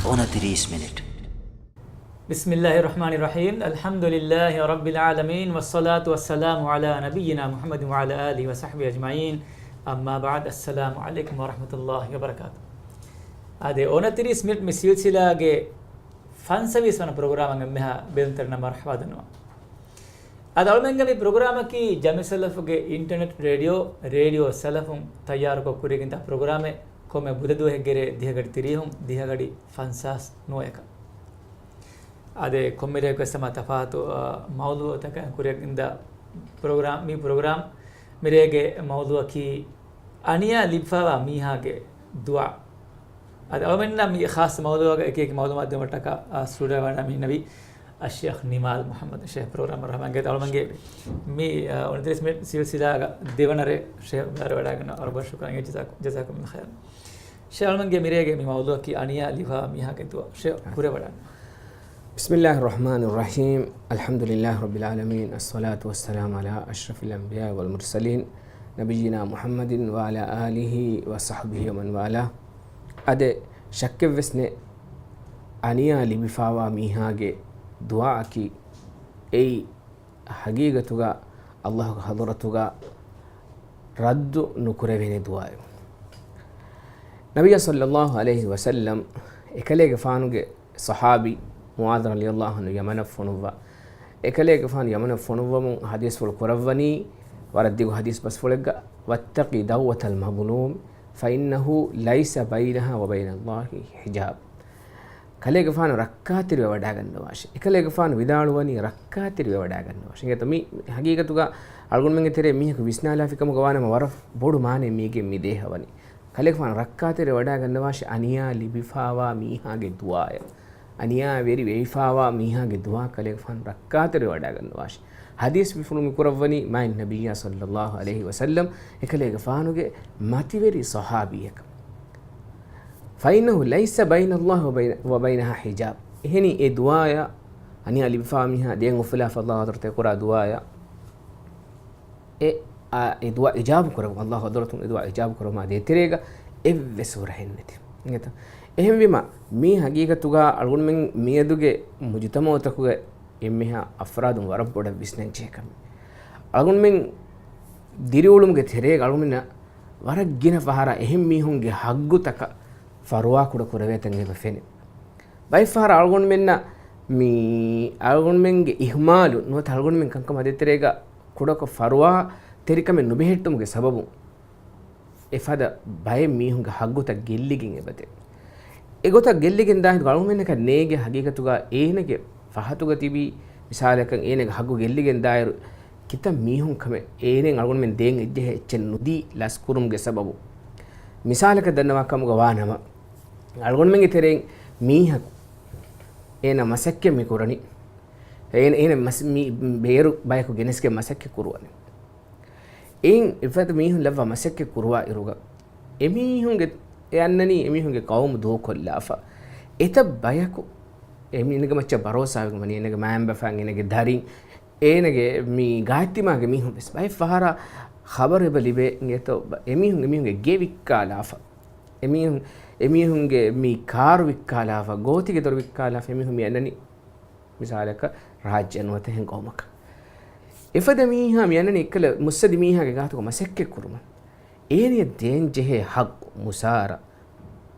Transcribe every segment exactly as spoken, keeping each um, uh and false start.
އޮނަތިރީސް މިނިޓް. بسم الله الرحمن الرحيم. الحمد لله رب العالمين، والصلاة والسلام على نبينا محمد وعلى آله وصحبه أجمعين. أما بعد، السلام عليكم ورحمة الله وبركاته. އާދެ، އޮނަތިރީސް މިނިޓް މި ސިލްސިލާގެ ފަންސަވީސް ވަނަ ޕްރޮގްރާމަށް އެންމެހާ ބޭނުންތެރިންނަށް މަރުޙަބާ ދަންނަވަން. އަދި އަޅުމެންގެ މި ޕްރޮގްރާމަކީ ޖަމިއްޔަތު ސަލަފުގެ އިންޓަރނެޓް ރޭޑިއޯ، ރޭޑިއޯ ސަލަފުން ތައްޔާރުކޮށް ކުރިއަށް ގެންދާ ޕްރޮގްރާމެއް. ކޮންމެ ބުދަ ދުވަހެއްގެ ރޭ ދިހަ ގަޑި ތިރީހުން ދިހަ ގަޑި ފަންސާސް ނުވައަކަށް. އާދެ، ކޮންމެ ރެއަކުވެސް ހަމަ ތަފާތު، އާ، މައުޟޫޢުތަކަށް ކުރިއަށް ގެންދާ ޕްރޮގްރާމް. މި ޕްރޮގްރާމް މިރޭގެ މައުޟޫޢަކީ އަނިޔާ ލިބިފައިވާ މީހާގެ ދުޢާ. އަދި އަޅުމެންނަށް މި ޚާއްޞަ މައުޟޫޢަކަށް އެކި އެކި މައުލޫމާތު ދެއްވުމަށްޓަކާ، އާ، ސްޓޫޑިއޯއަށް ވަޑައިގަންނަވީ އައްޝޭޚް ނިމާލް މުޙައްމަދު. ޝޭޚް، ޕްރޮގްރާމަށް ރަޙްމަތް. އަޅުމެންގެ މި، އާ، އޮނަތިރީސް މިނިޓް ސިލްސިލާގަ ދެވަނަ ރޭ ޝޭޚް ވަޑައިގަންނަވާ. ވަރަށް ބޮޑަށް ޝުކުރާ. ޖަޒާކު، ޖަޒާކުމުﷲ ޚައިރަން. ޝޭޚް، އަޅުމެންގެ މިރޭގެ މި މައުޟޫޢަކީ އަނިޔާ ލިބިފައިވާ މީހާގެ ދުޢާ. ޝޭޚް، ކުރިއަށް ވަޑައިގަންނަވާ. بسم الله الرحمن الرحيم. الحمد لله رب العالمين. الصلاة والسلام على أشرف الأنبياء والمرسلين، نبينا محمد وعلى آله وصحبه ومن والاه. އާދެ، ޝައްކެއްވެސް ނެތް، އަނިޔާ ލިބިފައިވާ މީހާގެ ދުޢާއަކީ އެއީ ޙަޤީޤަތުގަ ﷲ ގެ ޙަޟްރަތުގަ ރައްދު ނުކުރެވޭނެ ދުޢާއެއް. ނަބިއްޔާ ޞައްލައްލާހު ޢަލައިހި ވަސައްލަމް އެކަލޭގެފާނުގެ ޞަޙާބީ މުޢާޛު ރަޟިޔައްލާހު ޢަންހު ޔަމަނަށް ފޮނުއްވާ. އެކަލޭގެފާނު ޔަމަނަށް ފޮނުއްވަމުން ޙަދީޘްފުޅު ކުރައްވަނީ ވަރަށް ދިގު ޙަދީޘް ބަސްފުޅެއްގަ، واتق دعوة المظلوم فإنه ليس بينها وبين الله حجاب. ކަލޭގެފާނު ރައްކާތެރިވެވަޑައިގަންނަވާށި. އެކަލޭގެފާނު ވިދާޅުވަނީ ރައްކާތެރިވެވަޑައިގަންނަވާށި. އިނގޭތަ މި ޙަޤީޤަތުގަ އަޅުގަނޑުމެންގެ ތެރޭ މީހަކު ވިސްނާލާފިކަމުގަ ވާނަމަ ވަރަށް ބޮޑު މާނައެއް މީގެ މި ދޭހަވަނީ. ކަލޭގެފާނު ރައްކާތެރިވެވަޑައިގަންނަވާށި އަނިޔާ ލިބިފައިވާ މީހާގެ ދުޢާއަށް. އަނިޔާވެރި ވެވިފައިވާ މީހާގެ ދުޢާ ކަލޭގެފާނު ރައްކާތެރިވެވަޑައިގަންނަވާށި. ޙަދީޘް މި ފުޅު މި ކުރައްވަނީ މާތް ނަބިއްޔާ ޞައްލައްލާހު ޢަލައިހި ވަސައްލަމް އެކަލޭގެފާނުގެ މަތިވެރި ޞަޙާބީއަކަށް. فإنه ليس بين الله وبين، وبينها حجاب. އެހެނީ އެ ދުޢާއަށް، އަނިޔާ ލިބިފައިވާ މީހާ ދެން އުފުލާފަ ﷲ ޙަޟްރަތުގަ ކުރާ ދުޢާއަށް އެ، އާ، އެ ދުޢާ އިޖާބަ ކުރަމުން، ﷲ ޙަޟްރަތުން އެ ދުޢާ އިޖާބަ ކުރަމުން ދޭތެރޭގަ އެއްވެސް ހުރަހެއް ނެތި. އިނގޭތަ؟ އެހެންވީމަ، މީ ޙަޤީޤަތުގަ އަޅުގަނޑުމެން މިއަދުގެ މުޖުތަމަޢުތަކުގަ އެންމެހާ އަފްރާދުން ވަރަށް ބޮޑަށް ވިސްނަން ޖެހޭ ކަމެއް. އަޅުގަނޑުމެން ދިރިއުޅުމުގެ ތެރޭގަ އަޅުގަނޑުމެންނަށް ވަރަށް ގިނަ ފަހަރަށް އެހެން މީހުންގެ ހައްގުތަކަށް ފަރުވާކުޑަ ކުރެވޭތަން އެބަ ފެނޭ. ބައެއް ފަހަރަށް އަޅުގަނޑުމެންނަށް މި އަޅުގަނޑުމެންގެ އިހުމާލު ނުވަތަ އަޅުގަނޑުމެން ކަންކަމާ ދޭތެރޭގަ ކުޑަކޮށް ފަރުވާތެރިކަމެއް ނުބެހެއްޓުމުގެ ސަބަބުން އެފަދަ ބައެއް މީހުންގެ ހައްގުތައް ގެއްލިގެން އެބަދޭ. އެގޮތަށް ގެއްލިގެން ދާއިރު އަޅުގަނޑުމެންނަކަށް ނޭގެ ހަގީގަތުގަ އޭނަގެ ފަހަތުގަ ތިބީ، މިސާލަކަށް އޭނަގެ ހައްގު ގެއްލިގެން ދާއިރު ކިތައް މީހުން ކަމެއް އޭނައަށް އަޅުގަނޑުމެން ދޭން އެއްޖެހޭ އެއްޗެއް ނުދީ ލަސްކުރުމުގެ ސަބަބު. މިސާލަކަށް ދަންނަވާ ކަމުގަ ވާނަމަ، އަޅުގަނޑުމެންގެ ތެރެއިން މީހަކު އޭނަ މަސައްކަތް މި ކުރަނީ، އޭނަ، އޭނަ މަސް-، މި ބޭރު ބަޔަކު ގެނެސްގެން މަސައްކަތް ކުރުވަނީ. އެއިން އެފަދަ މީހުން ލައްވާ މަސައްކަތް ކުރުވާ އިރުގަ، އެމީހުންގެ، އެ އަންނަނީ އެމީހުންގެ ޤައުމު ދޫކޮށްލާފަ. އެތައް ބަޔަކު އެމީހުންގެ މައްޗަށް ބަރޯސާވެގެން ވަނީ، އޭނަގެ މައިންބަފައިން، އޭނަގެ ދަރިން، އޭނަގެ މި ގާތްތިމާގެ މީހުން ވެސް. ބައެއް ފަހަރަށް ޚަބަރު އެބަ ލިބޭ އިނގޭތޯ، އެމީހުން އެމީހުންގެ ގެ ވިއްކާލާފަ. އެމީހުން، އެމީހުންގެ މި ކާރު ވިއްކާލާފަ، ގޯތިގެ ދޮރު ވިއްކާލާފަ، އެމީހުން މި އަންނަނީ މިސާލަކަށް ރާއްޖެއަށް ނުވަތަ އެހެން ޤައުމަކަށް. އެފަދަ މީހާ މި އަންނަނީ އެއްކަލަ މުއްސަދި މީހާގެ ގާތުގަ މަސައްކަތް ކުރުމަށް. އޭނަޔަށް ދޭން ޖެހޭ ޙައްޤު، މުސާރަ،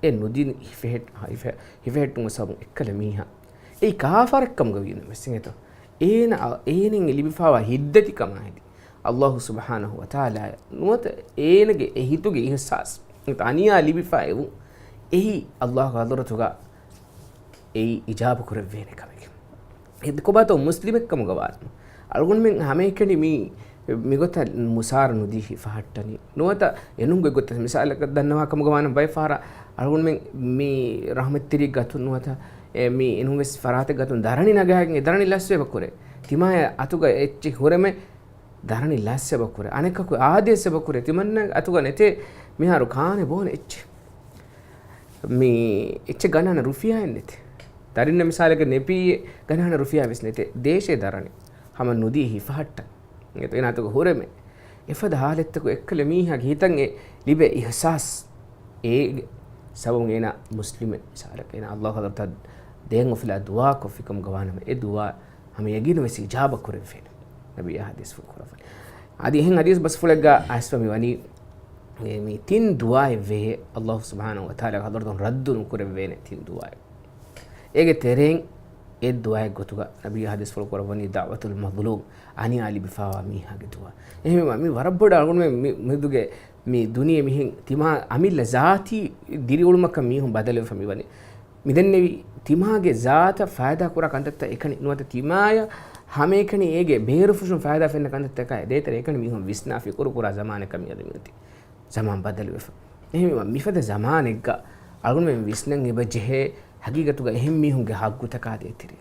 އެ ނުދިން ހިފެހެއް-، ހިފެ-، ހިފެހެއްޓުމުގެ ސަބަބުން އެއްކަލަ މީހާ އެއީ ކާފަރެއްކަމުގަ ވީނަމަވެސް އިނގޭތޯ، އޭނަ، އޭނައިން ލިބިފައިވާ ހިތްދަތިކަމާ ހެދި ﷲ ސުބްޙާނަހޫ ވަތަޢާލާއަށް ނުވަތަ އޭނަގެ އެ ހިތުގެ އިޙްސާސް، އަނިޔާ ލިބިފައި ވުން، އެއީ ﷲ ގެ ޙަޟްރަތުގަ އެއީ އިޖާބަ ކުރެވޭނެ ކަމެކެވެ. އެ ކޮބާތޯ މުސްލިމެއްކަމުގަ ވާނަމަ، އަޅުގަނޑުމެން ހަމައެކަނި މި، މިގޮތަށް މުސާރަ ނުދީ ހިފަހައްޓަނީ. ނުވަތަ އެނޫން ގޮތްގޮތަށް މިސާލަކަށް ދަންނަވާ ކަމުގަ ވާނަމަ، ބައެއް ފަހަރަށް އަޅުގަނޑުމެން މި ރަޙްމަތްތެރި ގަތުން ނުވަތަ އެ މި އެނޫން ވެސް ފަރާތެއް ގަތުން ދަރަނި ނަގާގެން އެ ދަރަނި ލަސްވެ އެބަ ކުރޭ. ތިމާޔަށް އަތުގަ އެއްޗެއް ހުރެމެ ދަރަނި ލަސް އެބަ ކުރޭ. އަނެއްކަކު އާދޭސް އެބަ ކުރޭ. ތިމަންނަ އަތުގަ ނެތޭ މިހާރު ކާނެ ބޯނެ އެއްޗެއް. މި އެއްޗެއް ގަންނާނެ ރުފިޔާއެއް ނެތޭ. ދަރިންނަށް މިސާލަކަށް ނެޕީ ގަންނާނެ ރުފިޔާ ވެސް ނެތޭ. ދޭށޭ ދަރަނި. ހަމަ ނުދީ ހިފަހައްޓަން. އެތަ އޭނާ އަތުގަ ހުރެމެ. އެފަދަ ހާލަތްތަކު އެއްކަލަ މީހާގެ ހިތަށް އެ ލިބޭ އިޙްސާސް. އޭގެ ސަބަބުން އޭނާ މުސްލިމެއް، މިސާލަކަށް އޭނާ ﷲ ޙަޟްރަތަށް ދޭން އޮފިލާ ދުޢާ ކޮށްފިކަމުގަ ވާނަމަ، އެ ދުޢާ ހަމަ ޔަގީނުން ވެސް އިޖާބަ ކުރެވޭނެ. ނަބިއްޔާ ޙަދީޘްފުޅު ކުރައްވަނީ. އަދި އެހެން ޙަދީޘް ބަސްފުޅެއްގަ އައިސްފަ މި ވަނީ، އެ މި ތިން ދުޢާއެއް ވޭ، ﷲ ސުބްޙާނަހޫ ވަތަޢާލާގެ ޙަޟްރަތުން ރައްދު ނުކުރެވޭނެ ތިން ދުޢާއެއް. އޭގެ ތެރެއިން އެ ދުޢާއެއް ގޮތުގަ ނަބިއްޔާ ޙަދީޘްފުޅު ކުރައްވަނީ ދަޢުވަތުލް މަޒްލޫމް، އަނިޔާ ލިބިފާވާ މީހާގެ ދުޢާ. އެހެންވީމަ މި ވަރަށް ބޮޑަށް އަޅުގަނޑުމެން މި، މި ދުގެ މި ދުނިޔެ މިހެން ތިމާ އަމިއްލަ ޒާތީ ދިރިއުޅުމަކަށް މީހުން ބަދަލުވެފަ މިވަނީ. މިދެންނެވި ތިމާގެ ޒާތަށް ފައިދާ ކުރާ ކަންތައްތައް އެކަނި ނުވަތަ ތިމާޔަށް ހަމައެކަނި އޭގެ ބޭރުފުށުން ފައިދާ ފެންނަ ކަންތައްތަކާ ދޭތެރޭ އެކަނި މީހުން ވިސްނާ ފިކުރު ކުރާ ޒަމާނަކަށް މިއަދު މިއޮތީ. ޒަމާން ބަދަލުވެފަ. އެހެންވީމަ މިފަދަ ޒަމާނެއްގަ އަޅުގަނޑުމެން ވިސްނަން އެބަ ޖެހޭ ހަގީގަތުގަ އެހެން މީހުންގެ ހައްގުތަކާ ދޭތެރޭ.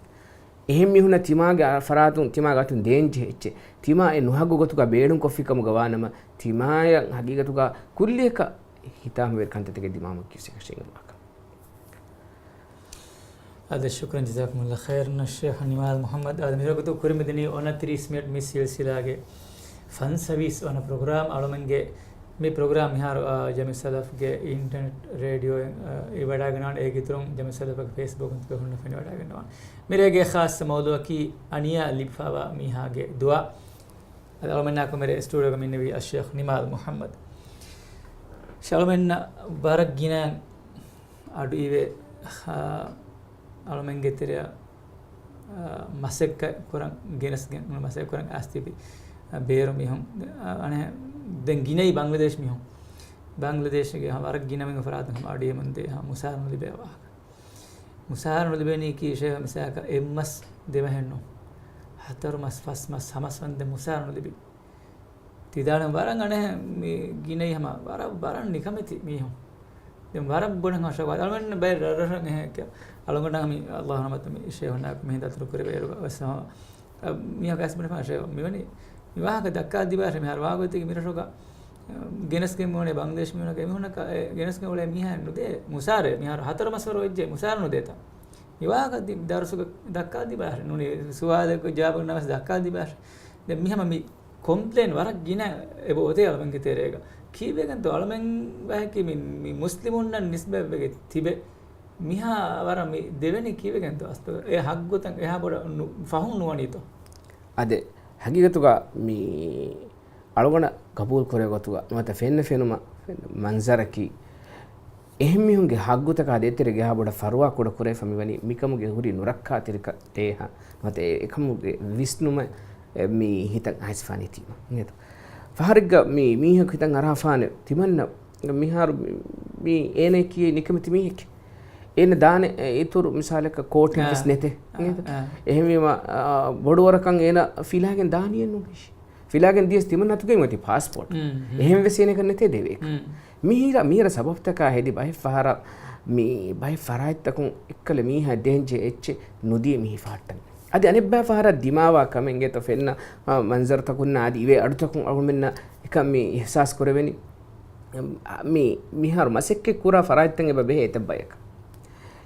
އެހެން މީހުންނަށް ތިމާގެ އަ-، ފަރާތުން ތިމާގެ އަތުން ދޭން ޖެހިއްޗެއް، ތިމާ އެ ނުހައްގު ގޮތުގަ ބޭނުންކޮށްފިކަމުގަ ވާނަމަ، ތިމާޔަށް ހަގީގަތުގަ ކުއްލިއަކަށް ހިތާމަވެރި ކަންތައްތަކެއް ދިމާވަން ކިޔުސެކަށެއް އެބަކަން. އާދެ، ޝުކްރަން ޖަޒާކުމުﷲ ޚައިރަން އައްޝޭޚް ނިމާލް މުޙައްމަދު. އާދެ، މިރަގުތު ކުރިމަދިނީ އޮނަތިރީސް މިނެޓް މި ސިލްސިލާގެ ފަންސަވީސް ވަނަ ޕްރޮގްރާމް. އަޅުމެންގެ މި ޕްރޮގްރާމް މިހާރު، އާ، ޖަމިއްސަލަފްގެ އިންޓަރނެޓް ރޭޑިއޯއިން، އާ، އިވަޑާގަންނަވާނެ. އޭގެ އިތުރުން ޖަމިއްސަލަފްގެ ފޭސްބުކުން ތިބެ ހުންނަ ފެނިވަޑާގަންނަވާނެ. މިރޭގެ ޚާއްޞަ މައުޟޫޢަކީ އަނިޔާ ލިބިފާވާ މީހާގެ ދުޢާ. އަދި އަޅުމެންނާ ކު މިރޭ ސްޓޫޑިއޯގަ މިންނެވީ އައްޝޭޚް ނިމާލް މުޙައްމަދު. އަޅުމެންނަށް ވަރަށް ގިނަ އަޑު އިވޭ، އާ، އަޅުމެންގެ ތެރެއަށް، އާ، މަސައްކަތް ކުރަން ގެނެސްގެން، މަސައްކަތް ކުރަން އައިސް ތިބި، އާ، ބޭރު މީހުން، އާ، އަނެއް ދެން ގިނައީ ބަންގްލަދޭޝް މީހުން. ބަންގްލަދޭޝްގެ ހަމަ ވަރަށް ގިނަ މީހުން ފަރާތުން ހަމަ އަޑު އިވުމުން ދޭ ހަމަ މުސާރަ ނުލިބޭ ވާހަކަ. މުސާރަ ނުލިބެނީކީ ޝޭޚް މިސާލަކަށް އެއްމަސް ދެމަހެއްނު. ހަތަރު މަސް، ފަސް މަސް، ހަމަސް ވަންދެން މުސާރަ ނުލިބި. ތި ދާނެ ވަރަށް އަނެއް މި ގިނައީ ހަމަ ވަރަށް، ވަރަށް ނިކަމެތި މީހުން. ދެން ވަރަށް ބޮޑަށް ހަށަ ވާ. އަޅުގަނޑު ބައެއް ރަށް ރަށަށް އެހެން ކިޔާ. އަޅުގަނޑަށް މި ﷲ ރަޙްމަތު މި ޝޭޚުންނާ މިހެން ދަތުރު ކުރެވޭ އިރުގަ ވެސް ހަމަ، އަ، މީހަކު އައިސް ބުނެފާ ޝޭޚް މިވަނީ މި ވާހަކަ ދައްކާ ދިބާށޭ މިހާރު ވާގޮތެއްގެ މި ރަށުގަ، އަ، ގެނެސްގެން މިވަނީ ބަންގްލަދޭޝް މީހުންނަކަށް އެމީހުންނަކަށް، އެ، ގެނެސްގެން އުޅޭ މީހާ ނުދޭ މުސާރަ މިހާރު ހަތަރު މަސް ވަރު ވެއްޖެ މުސާރަ ނުދޭތަ؟ މި ވާހަކަ ދި-، ދަރުސުގަ ދައްކާ ދިބާށޭ. ނޫނީ ސުވާލަކު ޖަވާބު ނަމަސް ދައްކާ ދިބާށޭ. ދެން މި ހަމަ މި ކޮމްޕްލޭން ވަރަށް ގިނަ އެބަ އޮތޭ އަޅުމެންގެ ތެރޭގަ. ކީއްވެގެންތޯ އަޅުމެން ވަހަކީ މި، މި މުސްލިމުންނަށް ނިސްބަތްވެގެ ތިބެ މިހާ ވަރަށް މި ދެވެނީ ކީއްވެގެންތޯ އަސްތު؟ އެ ހައްގުތައް އެހާ ބޮޑަށް ނު-، ފަހުން ނުވަނީތޯ؟ އަދެ، ހަގީގަތުގަ މި އަޅުގަނޑަށް ގަބޫލު ކުރޭ ގޮތުގަ ނުވަތަ ފެންނަ ފެނުމަށް މަންޒަރަކީ، އެހެން މީހުންގެ ހައްގުތަކާ ދޭތެރޭގަ އެހާ ބޮޑަށް ފަރުވާ ކުޑަ ކުރެވިފަ މިވަނީ މިކަމުގެ ހުރި ނުރައްކާތެރިކަ ދޭހަ ނުވަތަ އެ އެކަމުގެ ވިސްނުމަށް މި ހިތަށް އައިސްފާނީ ތީމަ. އިނގޭތޯ؟ ފަހަރެއްގަ މި މީހަކު ހިތަށް އަރާފާނެ ތިމަންނަ މިހާރު މި އޭނައަކީ ނިކަމެތި މީހެކޭ. އޭނަ ދާނެ އެ އިތުރު މިސާލަކަށް ކޯޓެއް ވެސް އާ. ނެތޭ. އާ، އިނގޭތޯ؟ އާ. އެހެންވީމަ، އާ، ބޮޑުވަރަކަށް އޭނަ ފިލާގެން ދާނީއެއް ނޫން ހިށި. ފިލާގެން ދިޔަސް ތިމަން އަތުގައި އޮތީ ޕާސްޕޯޓް. މް، މް. އެހެން ވެސް އޭނަކަށް ނެތޭ ދެވޭކަށް. މް. މިހިރަ، މިހިރަ ސަބަބުތަކާ ހެދި ބައެއް ފަހަރަށް މި ބައެއް ފަރާތްތަކުން އެއްކަލަ މީހާ ދޭންޖެހޭ އެއްޗެއް ނުދީ މި ހިފަހައްޓަން. އަދި އަނެއްބައި ފަހަރަށް ދިމާވާ ކަމެއް އިނގޭތޯ ފެންނަ، އާ، މަންޒަރުތަކުންނާ އަދި އިވޭ އަޑުތަކުން އަޅުގަނޑުމެންނަށް އެކަން މި އިޙްސާސް ކުރެވެނީ. މި، މިހާރު މަސައްކަތް ކުރާ ފަރާތްތައް އެބަ ބެހޭ އެތައް ބަޔަކަށް.